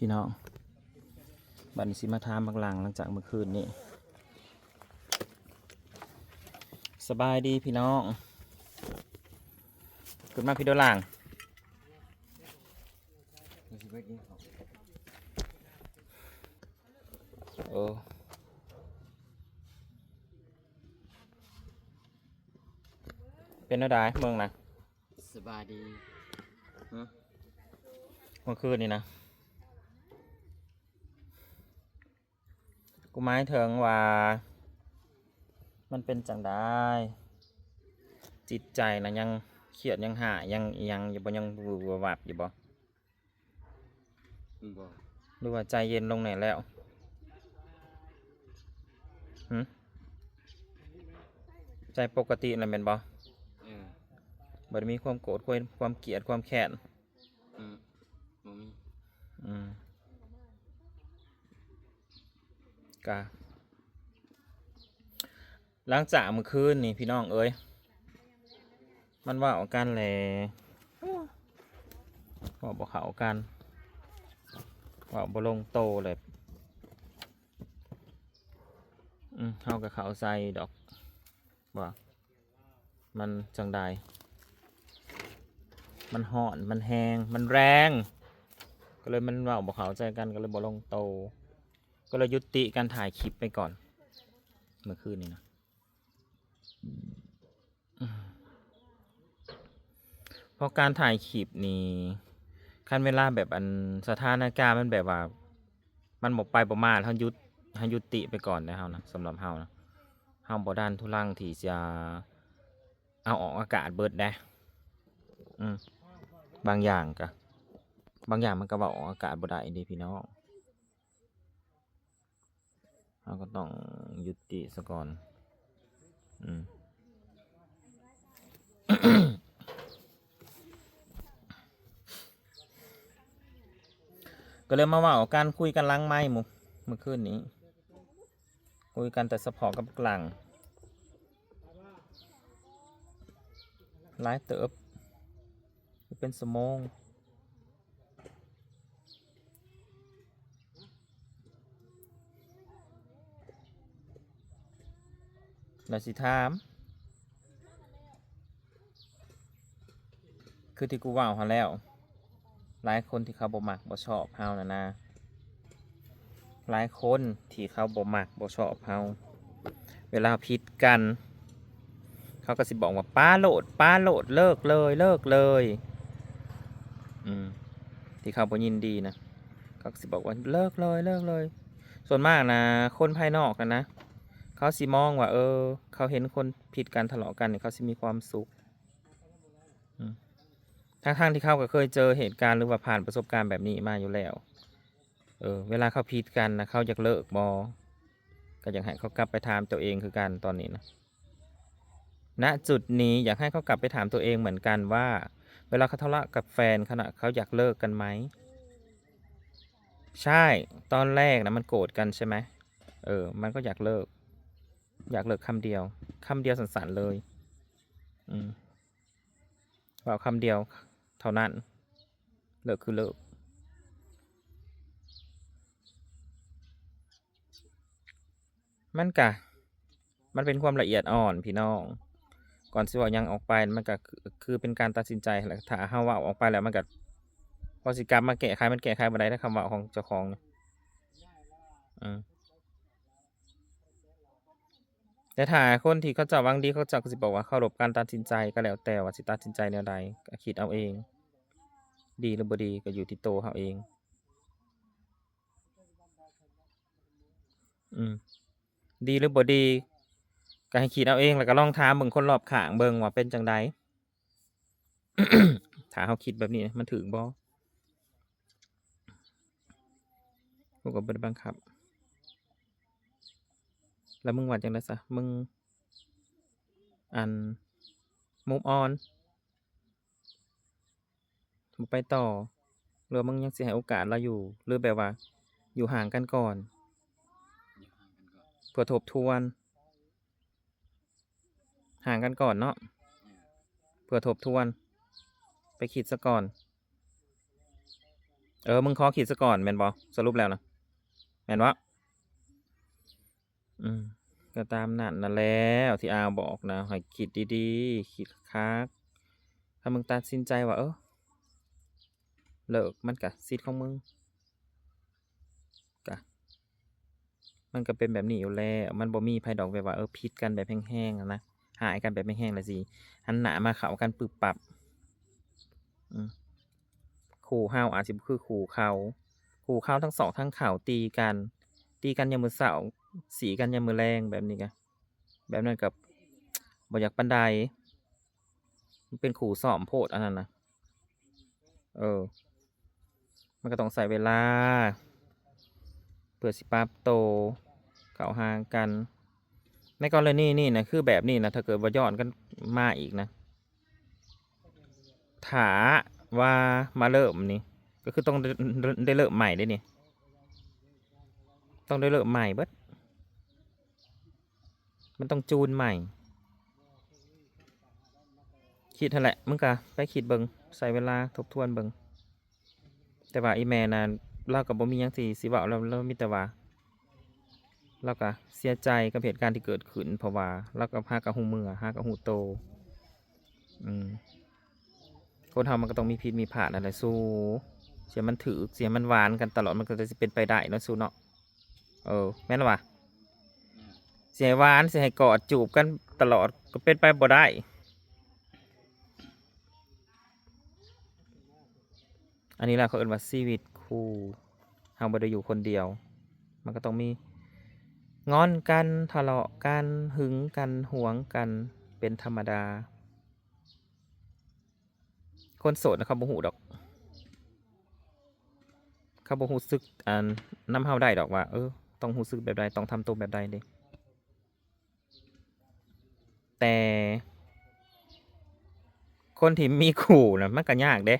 ພີ່ນ້ອງ ບັດນີ້ຊິມາຖາມບັກຫຼັງ ຫຼັງຈາກມື້ຄືນນີ້. ສະບາຍດີພີ່ນ້ອງ ຂຶ້ນມາພີ່ໂດຫຼັງ. ໂອ້ ເປັນແນວໃດເບິ່ງນະ? ສະບາຍດີ. ຮະ? ເມື່ອຄືນນີ້ນະ ກູໝາຍເຖິງວ່າ ມັນເປັນຈັ່ງໃດ? ຈິດໃຈນະ ຍັງຄຽດ ຍັງຮ້າຍ ຍັງອີ່ຫຍັງຢູ່ບໍ່? ຍັງວືບວາບຢູ່ບໍ່? ບໍ່. ຫຼືວ່າໃຈເຢັນລົງແດ່ແລ້ວ? ຫື? ໃຈປົກກະຕິແລ້ວແມ່ນບໍ່? ເອີ. ບໍ່ໄດ້ມີຄວາມໂກດ ຄວາມ ຄວາມກຽດ ຄວາມແຄ້ນ? ອືມ ບໍ່ມີ. ອືມ ກະ ຫຼັງຈາກມື້ຄືນນີ້ພີ່ນ້ອງເອີຍ ມັນເວົ້າກັນແຫຼະ ເວົ້າບໍ່ເຂົ້າກັນ ເວົ້າບໍ່ລົງໂຕແຫຼະ. ອືມ ເຮົາກໍເຂົ້າໃຈດອກວ່າ ມັນຈັ່ງໃດ ມັນຮ້ອນ ມັນແຮງ ມັນແຮງ ກໍເລີຍມັນເວົ້າບໍ່ເຂົ້າໃຈກັນ ກໍເລີຍບໍ່ລົງໂຕ ກໍເລີຍຢຸດຕິການຖ່າຍຄລິບໄປກ່ອນ ເມື່ອຄືນນີ້ນະ. ເພາະການຖ່າຍຄລິບນີ້ ຄັນເວລາແບບ ອັນ ສະຖານະການມັນແບບວ່າ ມັນບໍ່ໄປບໍ່ມາ ເຮົາຢຸດ ເຮົາຍຸຕິໄປກ່ອນເດ້ເຮົານະ. ສຳລັບເຮົານະ ເຮົາບໍ່ດັນທຸລັງທີ່ຈະເອົາອອກອາກາດເບິດເດ້. ອືມ ບາງຢ່າງກະ ບາງຢ່າງມັນກະເວົ້າອອກອາກາດບໍ່ໄດ້ເດ້ພີ່ນ້ອງ. ເຮົາກໍຕ້ອງຍຸຕິສາກ່ອນ. ອືມ ກໍເລີຍມາເວົ້າກັນ ຄຸຍກັນຫຼັງໄມ ມື້ ມື້ຄືນນີ້ ຄຸຍກັນແຕ່ສະເພາະກັບບັກຫຼັງ ຫຼາຍເຕີບ ເປັນຊົ່ວໂມງ. ແລ້ວຊິຖາມ ຄືທີ່ກູເວົ້າຫັ້ນແລ້ວ ຫຼາຍຄົນທີ່ເຂົາບໍ່ມັກບໍ່ຊອບເຮົານັ້ນນະ ຫຼາຍຄົນທີ່ເຂົາບໍ່ມັກບໍ່ຊອບເຮົາ ເວລາເຮົາຜິດກັນ ເຂົາກໍຊິບອກວ່າ ປະໂລດ ປະໂລດ ເລີກເລີຍ ເລີກເລີຍ. ອືມ ທີ່ເຂົາບໍ່ຍິນດີນະ ເຂົາກໍຊິບອກວ່າ ເລີກເລີຍ ເລີກເລີຍ. ສ່ວນມາກນະ ຄົນພາຍນອກຫັ້ນນະ ເຂົາຊິມອງວ່າ ເອີ ເຂົາເຫັນຄົນຜິດກັນ ທະເລາະກັນນີ້ ເຂົາຊິມີຄວາມສຸກ. ອືມ ທັງໆທີ່ເຂົາກໍເຄີຍເຈີເຫດການ ຫຼືວ່າຜ່ານປະສົບການແບບນີ້ມາຢູ່ແລ້ວ. ເອີ ເວລາເຂົາຜິດກັນນະ ເຂົາຢາກເລີກບໍ່? ກໍຢາກໃຫ້ເຂົາກັບໄປຖາມຕົວເອງຄືກັນຕອນນີ້ນະ. ນະຈຸດນີ້ຢາກໃຫ້ເຂົາກັບໄປຖາມຕົວເອງເໝືອນກັນວ່າ ເວລາເຂົາທະເລາະກັບແຟນເຂົານະ ເຂົາຢາກເລີກກັນໄໝ? ໃຊ່ ຕອນແລກນະມັນໂກດກັນໃຊ່ໄໝ? ເອີ ມັນກໍຢາກເລີກ ຢາກເລີກຄຳດຽວ ຄຳດຽວສັ້ນໆເລີຍ. ອືມ ເວົ້າຄຳດຽວເທົ່ານັ້ນ ເລີກຄືເລີກ. ມັນກະ ມັນເປັນຄວາມລະອຽດອ່ອນພີ່ນ້ອງ. ກ່ອນຊິເວົ້າຫຍັງອອກໄປ ມັນກະຄື ຄືເປັນການຕັດສິນໃຈຫັ້ນແຫຼະ. ຖ້າເຮົາເວົ້າອອກໄປແລ້ວ ມັນກະ ພໍຊິກັບມາແກ້ໄຂ ມັນແກ້ໄຂບໍ່ໄດ້ໃນຄຳເວົ້າຂອງເຈົ້າຂອງ. ອືມ ແຕ່ຖ້າຄົນທີ່ເຂົາເຈົ້າຫວັງດີ ເຂົາເຈົ້າກໍຊິບອກວ່າເຄົາລົບການຕັດສິນໃຈ ກໍແລ້ວແຕ່ວ່າຊິຕັດສິນໃຈແນວໃດ ກໍຄິດເອົາເອງ ດີຫຼືບໍ່ດີກໍຢູ່ທີ່ໂຕເຮົາເອງ. ອືມ ດີຫຼືບໍ່ດີກໍໃຫ້ຄິດເອົາເອງ ແລ້ວກໍລອງຖາມເບິ່ງຄົນລອບຂ້າງເບິ່ງວ່າເປັນຈັ່ງໃດ. ຖ້າເຮົາຄິດແບບນີ້ມັນຖືກບໍ່? ເຮົາກໍບໍ່ໄດ້ບັງຄັບ. ແລ້ວມຶງວ່າຈັ່ງໃດຊະ? ມຶງ ອັນ move on ບໍ່ໄປຕໍ່ ຫຼືວ່າມຶງຍັງຊິໃຫ້ໂອກາດລາວຢູ່ ຫຼືແບບວ່າຢູ່ຫ່າງກັນກ່ອນ ຢູ່ຫ່າງກັນກ່ອນ ເພື່ອທົບທວນ? ຫ່າງກັນກ່ອນເນາະ ເພື່ອທົບທວນ ໄປຄິດສາກ່ອນ. ເອີ ມຶງຂໍຄິດສາກ່ອນແມ່ນບໍ່? ສະຫຼຸບແລ້ວນະ ແມ່ນບໍ່? ອືມ ກໍຕາມນັ້ນນະແຫຼະ ທີ່ອາວບອກນະ ໃຫ້ຄິດດີໆ ຄິດຄັກໆ ຖ້າມຶງຕັດສິນໃຈວ່າ ເອີ ເລີກ ມັນກະສິດຂອງມຶງ ກະ ມັນກໍເປັນແບບນີ້ຢູ່ແລ້ວ ມັນບໍ່ມີໃຜດອກແບບວ່າ ເອີ ຜິດກັນແບບແຮງໆ ຫັ້ນນະ ຮ້າຍກັນແບບແຮງໆ ແລ້ວຊິຫັນໜ້າມາເຂົ້າກັນປຶບປັບ. ອືມ ຄູ່ເຮົາອາດຊິບໍ່ຄືຄູ່ເຂົາ ຄູ່ເຂົາທັງຊອກທັງເຂົາ ຕີກັນ ຕີກັນຍາມມື້ເຊົ້າ ສີກັນຍາມມື້ແລງ ແບບນີ້ກະ ແບບນັ້ນກໍບໍ່ຢາກປານໃດ ມັນເປັນຄູ່ຊ້ອມໂພດອັນນັ້ນນະ ເອີ ມັນກໍຕ້ອງໃຊ້ເວລາ ເພື່ອຊິປັບໂຕເຂົ້າຫາກັນ. ໃນກໍລະນີນີ້ນະ ຄືແບບນີ້ນະ ຖ້າເກີດວ່າຍ້ອນກັນມາອີກນະ ຖ້າວ່າມາເລີ່ມນີ້ ກໍຄືຕ້ອງໄດ້ ໄດ້ເລີ່ມໃໝ່ເດ້ນີ້ ຕ້ອງໄດ້ເລີ່ມໃໝ່ເບິດ. ມັນຕ້ອງຈູນໃໝ່ ຄິດຫັ້ນແຫຼະ ມຶງກະໄປຄິດເບິ່ງ ໃຊ້ເວລາທົບທວນເບິ່ງ. ແຕ່ວ່າອີ່ແມ່ນະ ລາວກໍບໍ່ມີຫຍັງທີ່ຊິເວົ້າ ລາວ ລາວມີແຕ່ວ່າ ລາວກໍເສຍໃຈກັບເຫດການທີ່ເກີດຂຶ້ນ ເພາະວ່າລາວກໍຫາກໍຮູ້ເມື່ອ ຫາກໍຮູ້ໂຕ. ອືມ ຄົນເຮົາມັນກໍຕ້ອງມີຜິດມີພາດຫັ້ນແຫຼະສູ ຊິໃຫ້ມັນຖືກ ຊິໃຫ້ມັນຫວານກັນຕະຫຼອດ ມັນກໍຊິເປັນໄປໄດ້ເນາະສູເນາະ. ເອີ ແມ່ນລະຫວາ? ຊິໃຫ້ຫວານ ຊິໃຫ້ກອດຈູບກັນຕະຫຼອດກໍເປັນໄປບໍ່ໄດ້. ອັນນີ້ລະເຂົາເອີ້ນວ່າຊີວິດຄູ່ ເຮົາບໍ່ໄດ້ຢູ່ຄົນດຽວ ມັນກໍຕ້ອງມີງອນກັນ ທະເລາະກັນ ຫຶງກັນ ຫວງກັນ ເປັນທຳມະດາ. ຄົນໂສດນະເຂົາບໍ່ຮູ້ດອກ ເຂົາບໍ່ຮູ້ສຶກ ອັນ ນຳເຮົາໄດ້ດອກວ່າ ເອີ ຕ້ອງຮູ້ສຶກແບບໃດ ຕ້ອງທຳໂຕແບບໃດເດ້. ແຕ່ຄົນທີ່ມີຄູ່ນະ ມັນກໍຍາກເດ້.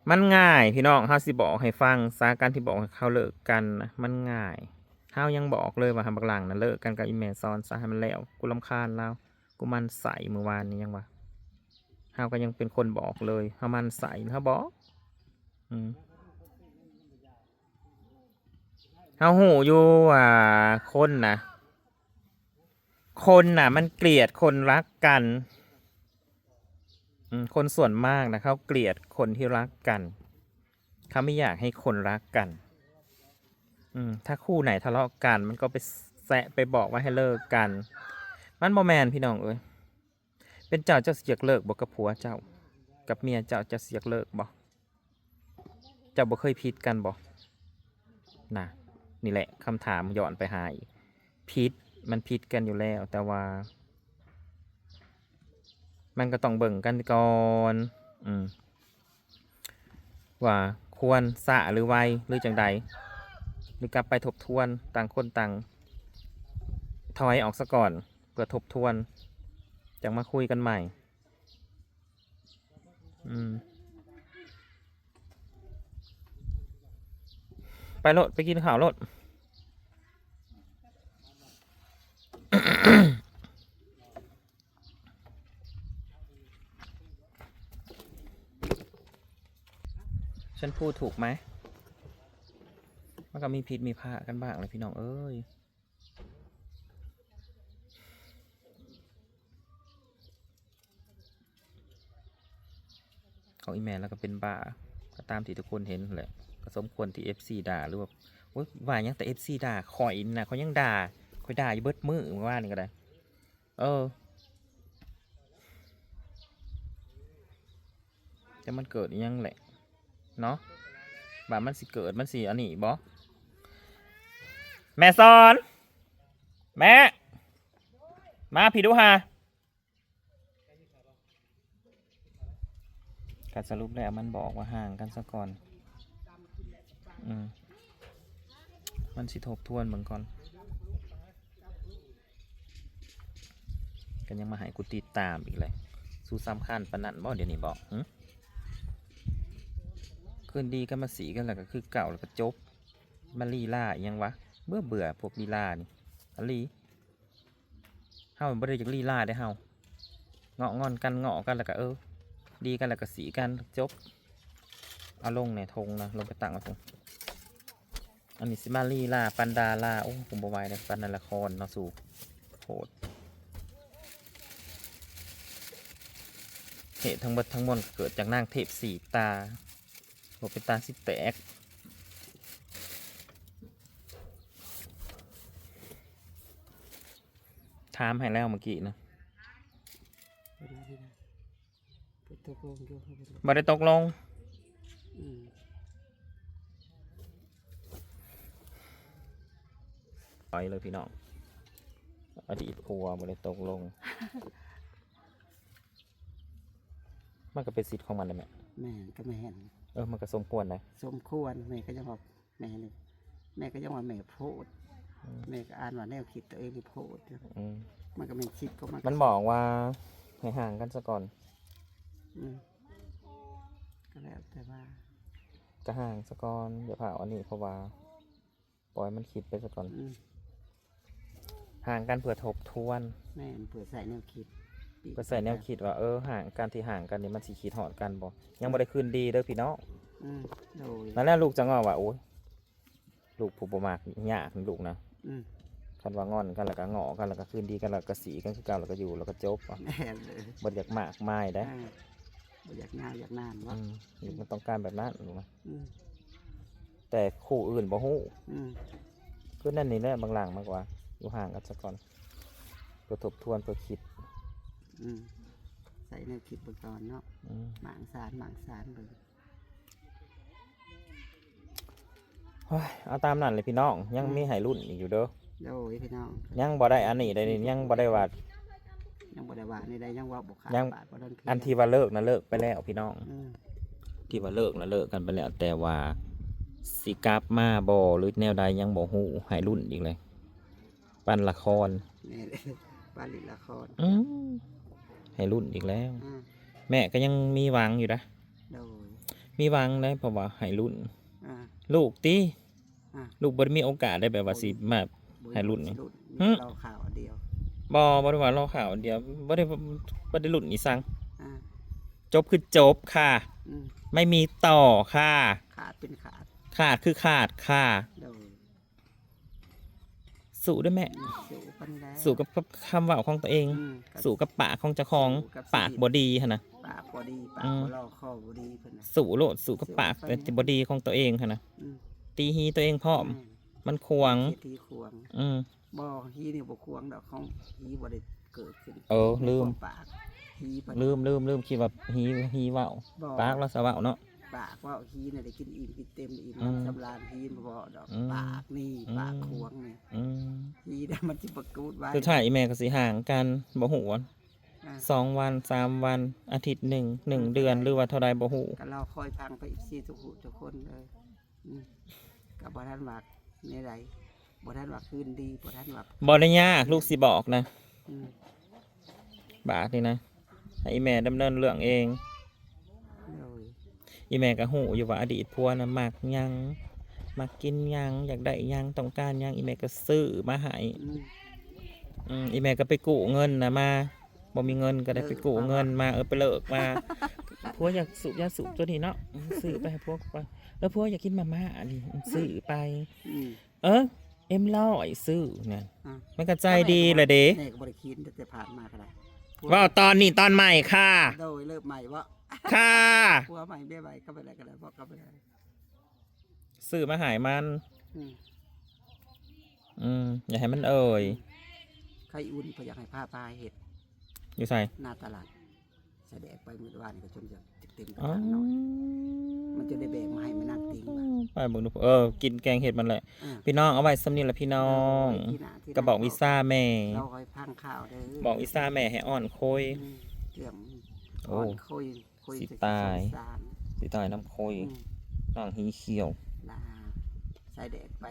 ມັນງ່າຍພີ່ນ້ອງ ເຮົາຊິບອກໃຫ້ຟັງຊະ ການທີ່ບອກໃຫ້ເຂົາເລີກກັນນະ ມັນງ່າຍ. ເຮົາຍັງບອກເລີຍວ່າ ໃຫ້ບັກຫຼັງນະເລີກກັນກັບອີ່ແມ່ສອນຊະ ໃຫ້ມັນແລ້ວ ກູລຳຄານລາວ ກູໝັ່ນໄສ້. ມື້ວານນີ້ຍັງວ່າ ເຮົາກໍຍັງເປັນຄົນບອກເລີຍ ເຮົາໝັ່ນໄສ້ ເຮົາບອກ. ອືມ ເຮົາຮູ້ຢູ່ວ່າຄົນນະ ຄົນນະມັນເກລີຍດຄົນຮັກກັນ. ອືມ ຄົນສ່ວນມາກນະ ເຂົາເກລີຍດຄົນທີ່ຮັກກັນ ເຂົາບໍ່ຢາກໃຫ້ຄົນຮັກກັນ. ອືມ ຖ້າຄູ່ໄຫນທະເລາະກັນ ມັນກໍໄປແຊະໄປບອກວ່າໃຫ້ເລີກກັນ ມັນບໍ່ແມ່ນພີ່ນ້ອງເອີຍ. ເປັນເຈົ້າ ເຈົ້າຊິຢາກເລີກບໍ່ກັບຜົວເຈົ້າ ກັບເມຍເຈົ້າ ເຈົ້າຊິຢາກເລີກບໍ່? ເຈົ້າບໍ່ເຄີຍຜິດກັນບໍ່? ນະ ນີ້ແຫຼະຄຳຖາມຍ້ອນໄປຫາອີກ ຜິດ ມັນຜິດກັນຢູ່ແລ້ວ ແຕ່ວ່າມັນກໍຕ້ອງເບິ່ງກັນກ່ອນ ອືມ ວ່າຄວນຊ້າຫຼືໄວ ຫຼືຈັ່ງໃດ ຫຼືກັບໄປທົບທວນ ຕ່າງຄົນຕ່າງຖອຍອອກສາກ່ອນ ເພື່ອທົບທວນ ຈັ່ງມາຄຸຍກັນໃໝ່. ອືມ ໄປໂລດ ໄປກິນເຂົ້າໂລດ. ສັນພູດຖືກໄໝ? ມັນກໍມີຜິດມີພາດກັນບ້າງແຫຼະພີ່ນ້ອງເອີຍ. ຂອງອີ່ແມ່ລາວກໍເປັນບ້າ ກໍຕາມທີ່ທຸກຄົນເຫັນຫັ້ນແຫຼະ ກໍສົມຄວນທີ່ເອັຟຊີດ່າ ຫຼືວ່າ ໂອ້ຍ ວ່າຫຍັງແຕ່ເອັຟຊີດ່າ ຂ້ອຍນະ ຂ້ອຍຍັງດ່າ ຂ້ອຍດ່າຢູ່ເບິດມື້ ມື້ວານນີ້ກໍໄດ້. ເອີ ແຕ່ມັນເກີດອີ່ຫຍັງແຫຼະເນາະ ວ່າມັນຊິເກີດ ມັນຊິອັນນີ້ບໍ່? ແມ່ສອນ ແມ່ ມາພີ້ດູຫາ. ກໍສະຫຼຸບແລ້ວມັນບອກວ່າຫ່າງກັນສະກ່ອນ ອືມ ມັນຊິທົບທວນເບິ່ງກ່ອນ ກໍຍັງມາໃຫ້ກູຕິດຕາມອີກແຫຼະ. ສູສຳຄັນປານນັ້ນບໍ່ດຽວນີ້ບໍ່? ຫື ຄືນດີກັນມາສີກັນແລ້ວກໍຄືເກົ່າ ແລ້ວກໍຈົບ. ມາລີລາອີ່ຫຍັງວະ? ເບື່ອໆ ພວກລີລານີ້ ອາລີ. ເຮົາບໍ່ໄດ້ຢາກລີລາເດ້ເຮົາ ເງາະງອນກັນ ເງາະກັນແລ້ວກໍ ເອີ ດີກັນແລ້ວກໍສີກັນ ຈົບ. ເອົາລົງແດ່ ຖົງນະ ລົງໄປຕັ້ງໄວ້ພຸ້ນ. ອັນນີ້ຊິມາລີລາປານດາລາ ໂອ້ ກູບໍ່ໄຫວເດ້ ປານນັ້ນລະຄອນເນາະສູ ໂພດ. ເຫດທັງເບິດທັງມວນກໍເກີດຈາກນາງເທບສີດຕາ ບໍ່ເປັນຕາຊິແຕກ. ຖາມໃຫ້ແລ້ວເມື່ອກີ້ນະ ເພິ່ນວ່າຊິໄດ້ ເພິ່ນຕົກລົງຢູ່ ເພິ່ນບໍ່ໄດ້ຕົກລົງ ອືມ ໄປເລີຍພີ່ນ້ອງ ອະດີດຜົວບໍ່ໄດ້ຕົກລົງ. ມັນກໍເປັນສິດຂອງມັນແຫຼະແມ່. ແມ່ນ ກໍແມ່ນ ເອີ ມັນກໍສົມຄວນໄດ໋ ສົມຄວນ. ແມ່ກໍຍັງວ່າແມ່ນີ້ ແມ່ກໍຍັງວ່າແມ່ໂພດ ອືມ ແມ່ກໍອ່ານວ່າແນວຄິດຕົວເອງນີ້ໂພດ. ອືມ ມັນກໍແມ່ນສິດຂອງມັນ ມັນບອກວ່າໃຫ້ຫ່າງກັນຊະກ່ອນ. ອືມ ກໍແລ້ວແຕ່ວ່າ ກໍຫ່າງຊະກ່ອນ ຢ່າພ້າວອັນນີ້ ເພາະວ່າ ປ່ອຍມັນຄິດໄປຊະກ່ອນ. ອືມ ຫ່າງກັນເພື່ອທົບທວນ. ແມ່ນ ເພື່ອໃສ່ແນວຄິດ ເພື່ອໃສ່ແນວຄິດວ່າ ເອີ ຫ່າງ ການທີ່ຫ່າງກັນນີ້ມັນຊິຄິດຮອດກັນບໍ່? ຍັງບໍ່ໄດ້ຄືນດີເດີພີ່ນ້ອງ. ອືມ ໂດຍ ນັ້ນແຫຼະ ລູກຈັ່ງເວົ້າວ່າ ໂອ້ຍ ລູກຜູ້ບໍ່ມັກຍາກລູກນະ. ອືມ ຄັນວ່າງອນກັນແລ້ວກໍງໍ້ກັນ ແລ້ວກໍຄືນດີກັນ ແລ້ວກໍສີກັນຄືເກົ່າ ແລ້ວກໍຢູ່ ແລ້ວກໍຈົບ. ແມ່ນເລີຍ ບໍ່ຢາກມາກມາຍເດ້. ເອີ ບໍ່ຢາກຍາວຢາກນານເນາະ. ອືມ ລູກມັນຕ້ອງການແບບນັ້ນລູກນະ. ອືມ ແຕ່ຄູ່ອື່ນບໍ່ຮູ້. ອືມ ຄືນັ້ນນີ້ແຫຼະ ບາງຫຼັງມັນກໍວ່າຢູ່ຫ່າງກັນຊະກ່ອນ ເພື່ອທົບທວນ ເພື່ອຄິດ. ອືມ ໃສ່ແນວຄິດເບິ່ງກ່ອນເນາະ. ອືມ ໝາງສານ ໝາງສານເບິ່ງ. ໂອ້ຍ ເອົາຕາມນັ້ນແຫຼະພີ່ນ້ອງ ຍັງ ອືມ ມີໃຫ້ລຸ້ນອີກຢູ່ເດີ. ໂດຍພີ່ນ້ອງ ຍັງບໍ່ໄດ້ອັນນີ້ໃດ໋ນີ້ ຍັງບໍ່ໄດ້ວ່າ ຍັງບໍ່ໄດ້ວ່ານີ້ໃດ໋ ຍັງເວົ້າບໍ່ຂາດ ຍັງປາກບໍ່ທັນເທື່ອ. ອັນທີ່ວ່າເລີກນະເລີກໄປແລ້ວພີ່ນ້ອງ. ອືມ ທີ່ວ່າເລີກນະເລີກກັນໄປແລ້ວ ແຕ່ວ່າຊິກັບມາບໍ່ ຫຼືແນວໃດຍັງບໍ່ຮູ້ ໃຫ້ລຸ້ນອີກເລີຍ. ປານລະຄອນ ແມ່ນ ປານຫຼິ້ນລະຄອນ. ອືມ ໃຫ້ລຸ້ນອີກແລ້ວ. ອືມ ແມ່ກໍຍັງມີຫວັງຢູ່ນະ. ໂດຍ ມີຫວັງໄດ໋ ເພາະວ່າໃຫ້ລຸ້ນ. ອາ ລູກຕິ ອາ ລູກບໍ່ໄດ້ມີໂອກາດໄດ້ແບບວ່າ ໂອ້ຍ ຊິມາໃຫ້ລຸ້ນນີ້. ບໍ່ໄດ້ລຸ້ນ ມີແຕ່ລໍຂ່າວອັນດຽວ. ບໍ່ ບໍ່ໄດ້ວ່າລໍຂ່າວອັນດຽວ ບໍ່ໄດ້ ບໍ່ໄດ້ລຸ້ນອີ່ສັງ. ອາ ຈົບຄືຈົບຄ່ະ. ອືມ ໄມ່ມີຕໍ່ຄ່ະ. ຂາດເປັນຂາດ ຂາດຄືຂາດຄ່ະ. ໂດຍ ສູ້ເດີ້ແມ່ ອືມ ສູ້ກັນແລ້ວ ສູ້ກັບຄຳເວົ້າຂອງຕົວເອງ. ອືມ ສູ້ກັບປາກຂອງເຈົ້າຂອງ ສູ້ກັບ ປາກບໍ່ດີຫັ້ນນະ ປາກບໍ່ດີ ປາກ ອືມ ບໍ່ລໍຄໍບໍ່ດີເພິ່ນນະ. ສູ້ໂລດ ສູ້ກັບປາກ ສູ້ໄປ ແຕ່ບໍ່ດີຂອງຕົວເອງຫັ້ນນະ. ອືມ ຕີຮີຕົວເອງພ້ອມ. ແມ່ນ ມັນຂວາງ ທີ່ຂວາງ. ອືມ ບໍ່ ຮີນີ້ບໍ່ຂວາງດອກ ຂອງຮີບໍ່ໄດ້ເກີດຂຶ້ນ. ເອີ ລືມ ປາກ ຮີ ລືມ ລືມ ລືມ ຄິດວ່າຮີ ຮີເວົ້າ. ບໍ່ ປາກລາວສະເວົ້າເນາະ ປາກເວົ້າ. ຮີນະໄດ້ກິນອີ່ມກິນເຕັມ ອີ່ມ ອືມ ນ້ຳສຳລານ. ຮີບໍ່ເວົ້າດອກ. ອືມ ປາກນີ້ ອືມ ປາກຂວາງນີ້. ອືມ ຮີນະມັນຊິປະກູດໄວ້. ສຸດທ້າຍອີ່ແມ່ກໍຊິຫ່າງກັນ ບໍ່ຮູ້ວ່າ ອ່າ ສອງວັນ ສາມວັນ ອາທິດໜຶ່ງ ໜຶ່ງເດືອນ ຫຼືວ່າເທົ່າໃດບໍ່ຮູ້. ກໍລໍຄອຍຟັງໄປ ເອັຟຊີ ທຸກຜູ້ທຸກຄົນເອີຍ. ອືມ ກໍບໍ່ທັນວ່າແນວໃດ ບໍ່ທັນວ່າຄືນດີ ບໍ່ທັນວ່າ ບໍ່ໄດ້ຍາກ ລູກຊິບອກນະ. ອືມ ບາດນີ້ນະ ໃຫ້ອີ່ແມ່ດຳເນີນເລື່ອງເອງ. ໂດຍ ອີ່ແມ່ກໍຮູ້ຢູ່ວ່າອະດີດຜົວນະມັກຫຍັງ ມັກກິນຫຍັງ ຢາກໄດ້ຫຍັງ ຕ້ອງການຫຍັງ ອີ່ແມ່ກໍຊື້ມາໃຫ້. ອືມ ອືມ ອີ່ແມ່ກໍໄປກູ້ເງິນນະມາ ບໍ່ມີເງິນກໍໄດ້ໄປກູ້ເງິນມາ. ເອີ ໄປເລີກມາ ຜົວຢາກສູບຢາສູບຕົວນີ້ເນາະ ຊື້ໄປໃຫ້ຜົວກ່ອນ. ເອີ ຜົວຢາກກິນມາມ່ານີ້ ຊື້ໄປ. ອືມ ເອີ ເອັມຮ້ອຍຊື້ນະ. ອ່າ ມັນກໍໃຈດີລະເດ້. ແມ່ກໍບໍ່ໄດ້ກິນ ແຕ່ຜ່ານມາກໍໄດ້. ເວົ້າຕອນນີ້ຕອນໃໝ່ຄ່ະ. ໂດຍ ເລີ່ມໃໝ່ບໍ່? ຄ່ະ ຜົວໃໝ່ເມຍໃໝ່ ກໍໄປໄດ້ກໍໄດ້ບໍ່ ກໍໄປໄດ້. ຊື້ມາໃຫ້ມັນ. ອືມ ອືມ ຢ່າໃຫ້ມັນເອີຍ. ອືມ ໄຂ່ອຸ່ນ ເພິ່ນຢາກໃຫ້ພາໄປເຮັດ. ຢູ່ໃສ? ໜ້າຕະຫຼາດ ສະແດກໄປມື້ວານນີ້ກໍຈົນຈະເຕັມກະຖາງນ້ອຍ. ອໍ ມັນຈະໄດ້ແບກມາໃຫ້ແມ່ນາງຕິງວ່າ ໄປເບິ່ງດູ. ເອີ ກິນແກງເຫັດມັນແຫຼະ. ອ່າ ພີ່ນ້ອງ ເອົາໄວ້ສ່ຳນີ້ລະພີ່ນ້ອງ. ໂດຍ ທີ່ໜ້າ ທີ່ ກໍບອກວິຊາແມ່ ເລົ່າໃຫ້ຟັງຂ່າວເດີ ບອກວິຊາແມ່ໃຫ້ອ່ອນໂຄຍ. ອືມ ເລື່ອງ ໂອ້ ອ່ອນໂຄຍ ໂຄຍ ຊິຕາຍ ຊິຕາຍນຳໂຄຍ. ອືມ ນ້ອງຫີຂຽວ ລາ ສາຍແດດໄປ.